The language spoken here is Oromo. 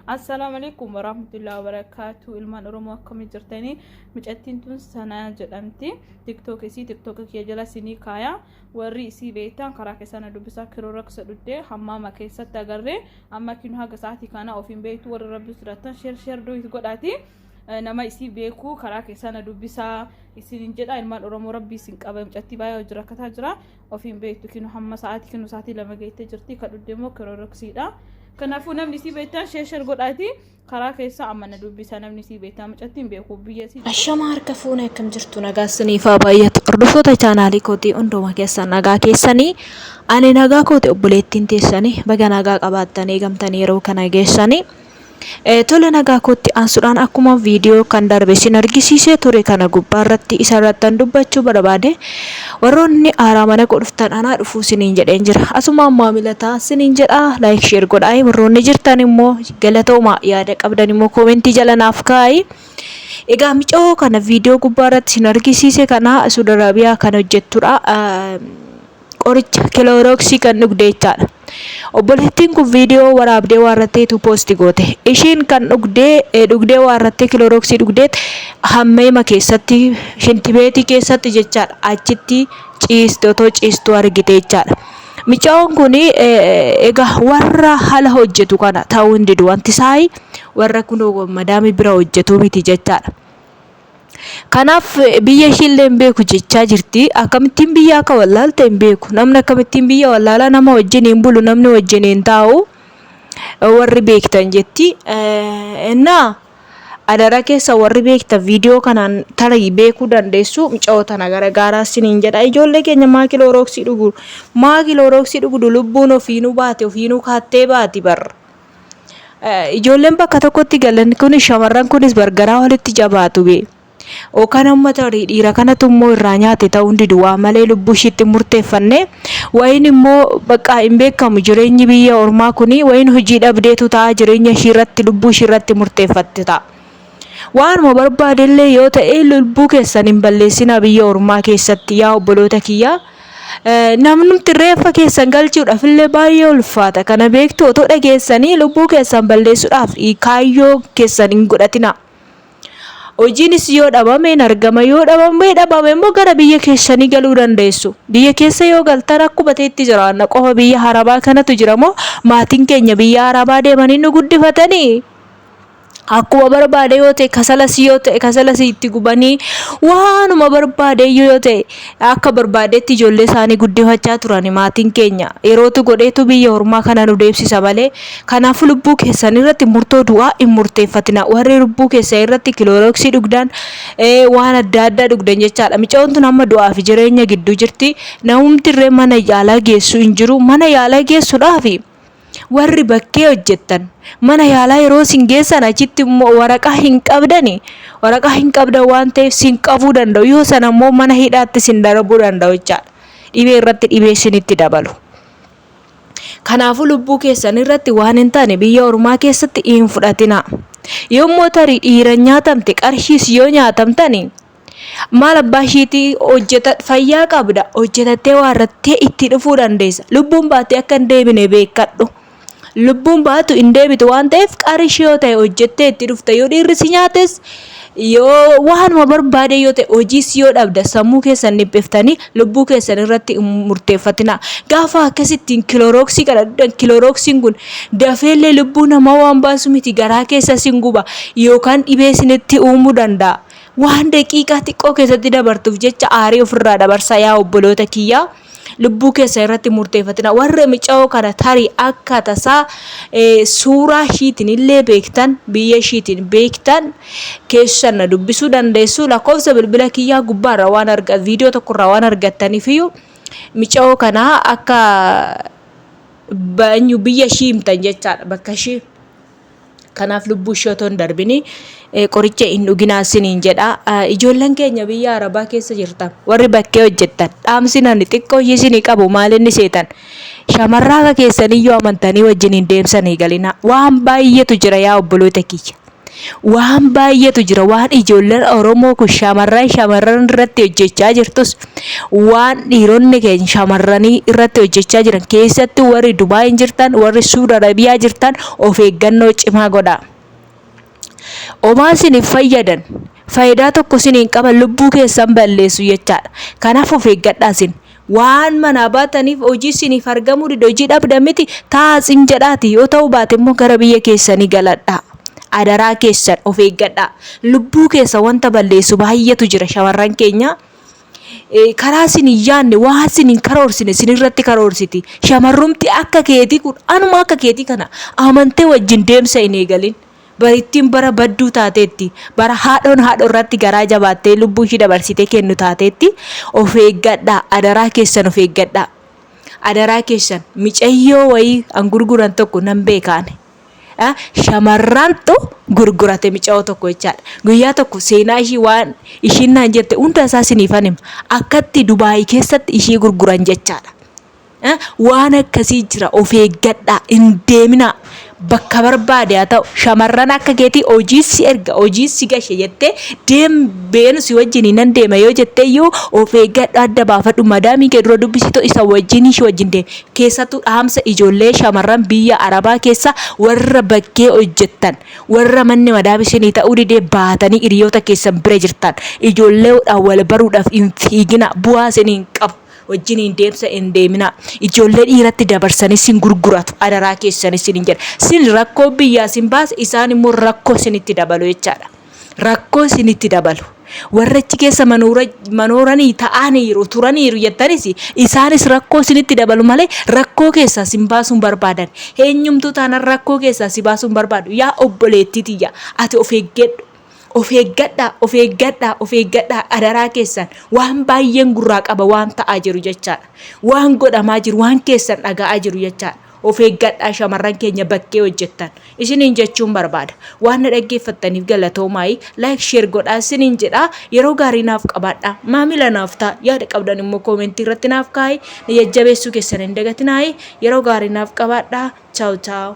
Assalaamu alaikum warahmatullahi wabarakatuh. Ilmaan Oromoo akkamii jirtanii? Mucattiin tun Sanaa jedhamti. TikTok isii TikTok kiyya jala sinii kaaya. Warri isii beektan karaa keessaa na dubbisaa. Kirooroksa dhuddee hammaama keessatti agarree amma kinu haga sa'aatii kana ofiin beektu. Warri rabbi sodaattan sheer sheer doyit godhaati. Nama isii beeku karaa keessaa na dubbisaa isinin jedha. Ilmaan Oromoo, rabbi isin qaba. Mucattii baay'ee hojii rakkataa jira. Ofiin beektu kinu hamma sa'aatii kinu sa'aatii 2 geettee jirti. Ka dhudde immoo kirooroksiidha. Kanaafuu namni isii beektan sheer sheer godhaati karaa keessaa amma na dubbisa. Namni isii beektan, mucattiin beeku biyya isii. Ashama, harka fuune, akkam jirtu? Nagaa isiniif haa baay'atu. Hordoftoota chaanaalii kootii hunduma keessan, nagaa keessanii? Ani nagaa kooti. Obboleettiin teessanii baga nagaa qabaattanii eegamtanii yeroo kana geessanii. Tole, nagaa kootti aansuudhaan akkuma viidiyoo kan darbe isin argisiisee ture kana gubbaa irratti isa irrattan dubbachuu barbaade. Warroonni haaraa mana koo dhuftan, anaa dhufuu isiniin jedheen jira. Asumaan maamila ta'a isiniin jedha, like, share godhaa. Warroonni jirtan immoo galatooma, yaada qabdan immoo koomentii jala naaf kaa'i. Egaa micoo kana viidiyoo gubbaa irratti isin argisiise kana Suudi Arabiyaa kan hojjettudha. Qoricha kiloorooksii kan dhugde jechaadha. Obboleettiin kun viidiyoo waraabdee waarratteetu poosti goote. Ishiin kan dhugdee dhugdee waarrattee kiloorooksii dhugdeet hammeema keessatti, shintibeetii keessatti jechaadha, achitti ciiste, otoo ciistuu argite jechaadha. Micaa'oon kun egaa warra hala hojjetu kana ta'uu hin didu, wanti isaayi warra kunoo madaamii bira hojjetuu miti jechaadha. Kanaaf biyya ishiillee hin beeku jechaa jirti. Akkamittiin biyya akka wallaalte hin beeku. Namni akkamittiin biyya wallaalaa? Nama wajjin hin bulu, namni wajjin hin taa'u, warri beektan jetti. Innaa adara keessa warri beektan viidiyoo kanaan tarii beekuu dandeessu, mucayoo tana gargaaraa isiniin jedha. Ijoollee keenya maa kiloorooksii dhugu? Maa kiloorooksii dhugdu? Lubbuun ofiinuu baate, ofiinuu kaattee baati barra. Ijoolleen bakka tokkotti galan kun, shamarran kunis bargaraa walitti jabaatu bee. Yookaan amma tarii dhiira kanatu immoo irraa nyaate ta'uu hin didu, waa malee lubbuu ishiitti murteeffanne. Wayin immoo bakka hin beekamu, jireenyi biyya ormaa kuni, wayin hojii dhabdeetu ta'a, jireenya ishii irratti, lubbuu ishii irratti murteeffatte ta'a. Waanuma barbaadellee yoo ta'e, lubbuu keessan hin balleessinaa biyya ormaa keessatti, yaa obboloota kiyyaa. Namnumti reeffa keessan galchuudhaaf illee baay'ee ulfaata. Kana beektu, otoo dhageessanii lubbuu keessan balleessuudhaaf kaayyoo keessan hin godhatina. Hojiinis yoo dhabame hin argama. Yoo dhabame dhabame immoo gara biyya keessanii galuu dandeessu. Biyya keessa yoo galtan akkuma ta'etti jiraanna qofa. Biyya Arabaa kanatu jira moo maatiin keenya biyya Arabaa deemanii nu guddifatanii? Akkuma barbaade yoo ta'e, kasalas yoo ta'e, kasalas itti gubanii, waanuma barbaade iyyuu yoo ta'e, akka barbaadetti ijoollee isaanii guddifachaa turan maatiin keenya. Yerootu godheetu biyya ormaa kana nu deemsisa malee. Kanaafuu lubbuu keessan irratti murtoo du'aa hin murteeffatina. Warri lubbuu keessan irratti kiloorooksii dhugdan, waan adda addaa dhugdan jechaadha. Micoon tun amma du'aa fi jireenya gidduu jirti. Namumti illee mana yaalaa geessu hin jiru. Mana yaalaa geessuudhaafi warri bakkee hojjettan mana yaalaa yeroo isin geessan, achitti immoo waraqaa hin qabdani. Waraqaa hin qabdan waan ta'eef sin qabuu danda'u. Yoo sana immoo mana hidhaatti isin darbuu danda'u jechaadha. Dhibee irratti dhibee isinitti dabalu. Kanaafuu lubbuu keessan irratti waan hin taane biyya ormaa keessatti hin fudhatinaa. Yommuu tarii dhiiran nyaatamte, qarshiis yoo nyaatamtani, maal abbaa ishiitii, hojjeta fayyaa qabda, hojjetattee waarrattee itti dhufuu dandeessa. Lubbuun baattee akka hin deebine beekadhu. Lubbuun baatu hin deebitu waan ta'eef, qarshii yoo ta'e hojjettee itti dhufta. Yoo dhiirri si nyaates, yoo waanuma barbaade yoo ta'e, hojiis yoo dhabda, sammuu keessan dhiphiftanii lubbuu keessan irratti hin murteeffatinaa. Gaafa akkasittiin kiloorooksii kana dhugdan, kiloorooksiin kun dafeellee lubbuu namaa waan baasu miti, garaa keessa sin guba yookaan dhibee isinitti uumuu danda'a. Waan daqiiqaa xiqqoo keessatti dabartuuf jecha aarii ofirraa dabarsaa, yaa obboloota kiyyaa. Lubbuu keessa irratti murteeffatina. Warri mica'oo kana tarii akka tasaa suuraa ishiitiin illee beektan, biyya ishiitiin beektan, keessan na dubbisuu dandeessu. Lakkoofsa bilbila kiyyaa gubbaarra waan arga, viidiyoo tokkorraa waan argattaniif iyyuu, mica'oo kana akka biyya ishii himtan jechaadha, bakka ishii. Kanaaf lubbuu ishee otoo hin darbini qoricha hin dhuginaa isiniin jedha. Ijoolleen keenya biyya Arabaa keessa jirtan, warri bakkee hojjettan, dhaamsi nani xiqqoo ishee isinii qabu maal inni seetan? Shamarraa akka keessaniyyuu amantanii wajjin hin deemsanii galina. Waan baay'eetu jira, yaa obboloota kiyya. Waan baay'eetu jira waan ijoolleen Oromoo kun shamarran shamarran irratti hojjechaa jirtus waan dhiironni keenya shamarranii irratti hojjechaa jiran keessattuu warri Dubaayin jirtan warri Suud Arabiyaa jirtan of eeggannoo cimaa godhaa. Homaa isin hin fayyadan. Faayidaa tokko isin hin qaban lubbuu keessan balleessu jechaadha. Kanaaf of eeggadhaa isin. Waan manaa baataniif hojii isiniif argamuu dide hojii dhabdan miti taa'aa tsim jedhaati yoo ta'uu baate immoo gara biyya keessanii galadhaa. Adaraa keessan of eeggadhaa. Lubbuu keessa wanta balleessu baay'eetu jira shamarran keenya. Karaa isin hin yaadne waan isin hin karoorsine isin irratti karoorsiti. Shamarrumti akka keetii kun anuma akka keetii kana amantee wajjin deemsa hin eegalin. Barittiin bara badduu taateetti. Bara haadhoon haadhoo irratti garaa jabaattee lubbuu ishii dabarsitee kennu taateetti. Of eeggadhaa. Adaraa keessan of eeggadhaa. Adaraa keessan micayyoo wayii an gurguran tokko nan beeka ani. Shamarrantu gurgurate micayoo tokko jechaadha. Guyyaa tokko seenaa ishii waan ishiin naan jette hunda isaa isiniifan hima. Akkatti Dubaayii keessatti ishii gurguran jechaadha. Waan akkasii jira of eeggadhaa hin deeminaa bakka barbaade haa ta'u shamarran akka keetii hojii si erga hojii si gashe jettee deem beenu si wajjin nan deema yoo jettee iyyuu of eeggadhu adda baafadhu madaamii kee dura dubbisitoo isa wajjin ishii wajjin deemi keessattuu dhaamsa ijoollee shamarran biyya arabaa keessa warra bakkee hojjettan warra manni madaamii isinii ta'uu didee baatanii hiriyoota keessan bira jirtan ijoolleedhaan wal baruudhaaf hin fiigina bu'aa isinii hin qabu. Wajjiniin deemsa hin deeminaa. Ijoollee dhiiratti dabarsanii sin gurguratu. Adaraa keessan isinin jedha. Sin rakkoo biyyaa sin baase isaan immoo rakkoo isinitti dabalu jechaadha. Rakkoo isinitti dabalu. Warra achi keessa manooranii ta'aniiru turaniiru jettanis isaanis rakkoo isinitti dabalu malee rakkoo keessaa sin baasuu hin barbaadan. Eenyumtuu taanaan rakkoo keessaa si baasuu hin barbaadu. Yaa obboleettii tiyya ati of eeggadhu. Of eeggadhaa, of eeggadhaa, of eeggadhaa adaraa keessan waan baay'een gurraa qaba waan ta'aa jiru jechaadha. Waan godhamaa jiru, waan keessan dhaga'aa jiru jechaadha. Of eeggadhaa shamarran keenya bakkee hojjettan. Isiniin jechuun barbaada. Waan na dhaggeeffattaniif galatoomaayii like share godhaa isiniin jedha. Yeroo gaarii naaf qabaadhaa. Maamila naaf ta'a. Yaada qabdan immoo koomentii irratti naaf kaa'i. Na jajjabeessuu keessan hin dagatinaayi. Yeroo gaarii naaf qabaadhaa. Ciao ciao.